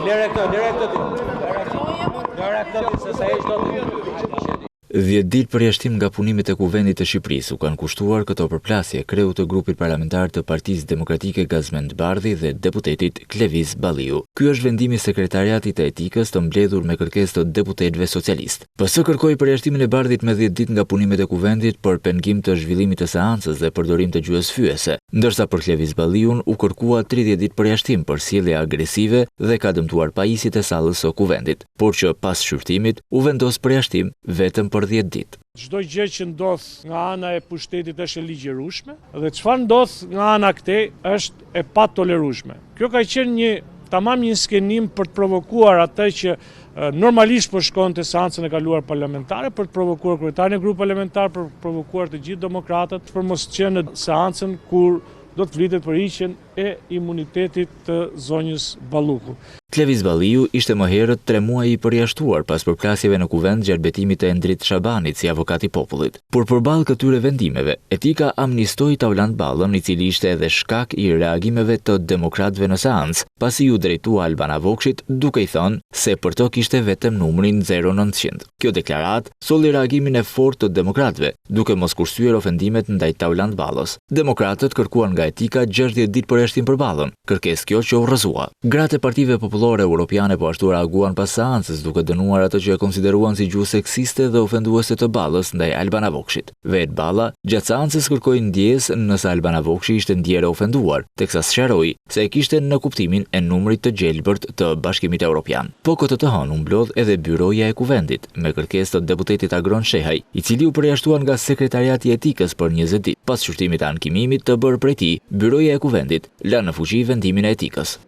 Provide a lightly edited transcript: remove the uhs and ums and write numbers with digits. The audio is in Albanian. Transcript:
Lëre këtë, lëre këtë ti. Lëre këtë ti, se s'e heq dot ti. Dhjetë ditë përjashtim nga punimet e Kuvendit të Shqipërisë u kanë kushtuar këto përplasje kreut të grupit parlamentar të Partisë Demokratike Gazment Bardhi dhe deputetit Klevis Balliu. Ky është vendimi i Sekretariatit të Etikës të mbledhur me kërkesë të deputetëve socialistë. PS kërkoi përjashtimin e Bardhit me dhjetë ditë nga punimet e Kuvendit për pengim të zhvillimit të seancës dhe përdorim të gjuhës fyese, ndërsa për Klevis Balliun u kërkua 30 ditë përjashtim për sjellje agresive dhe ka dëmtuar pajisjet e sallës së Kuvendit. por që pas shqyrtimit u vendos përjashtim vetëm për dhjetë ditë. Çdo gjë që ndodh nga ana e pushtetit është e ligjërueshme dhe çfarë ndodh nga ana këtej është e patolerueshme. Kjo ka qenë një tamam një inskenim për të provokuar atë që normalisht po shkonte seancën e kaluar parlamentare, për të provokuar kryetarin e grupit parlamentar, për të provokuar të gjithë demokratët, për mos qenë në seancën kur do të flitet për heqjen e imunitetit të zonjës Balluku. Klevis Balliu ishte më herët tre muaj i përjashtuar pas përplasjeve në Kuvend gjatë betimit të Endrit Shabanit si avokat i popullit. Por përballë këtyre vendimeve, Etika amnistoi Taulant Ballën, i cili ishte edhe shkak i reagimeve të demokratëve në seancë, pasi iu drejtua Albana Vokshit duke i thënë se për të kishte vetëm numrin 0900. Kjo deklaratë solli reagimin e fortë të demokratëve, duke mos kursyer ofendimet ndaj Taulant Ballës. Demokratët kërkuan nga Etika 60 ditë përjashtim për Ballën, kërkesë kjo që u rrëzua. Gratë e Partive Popullore Europiane po ashtu reaguan pas seancës, duke dënuar atë që e konsideruan si gjuhë seksiste dhe ofenduese të Ballës ndaj Albana Vokshit. Vetë Balla, gjatë seancës kërkoi ndjesë nëse Albana Vokshi ishte ndjerë e ofenduar, teksa sqaroi se e kishte në kuptimin e numrit të gjelbërt të Bashkimit Europian. Po këtë të hënë u mblodh edhe Byroja e Kuvendit, me kërkesë të deputetit Agron Shehaj, i cili u përjashtua nga Sekretariati i Etikës për 20 ditë. Pas shqyrtimit të ankimimit të bërë prej tij, Byroja e Kuvendit la në fuqi vendimin e Etikës.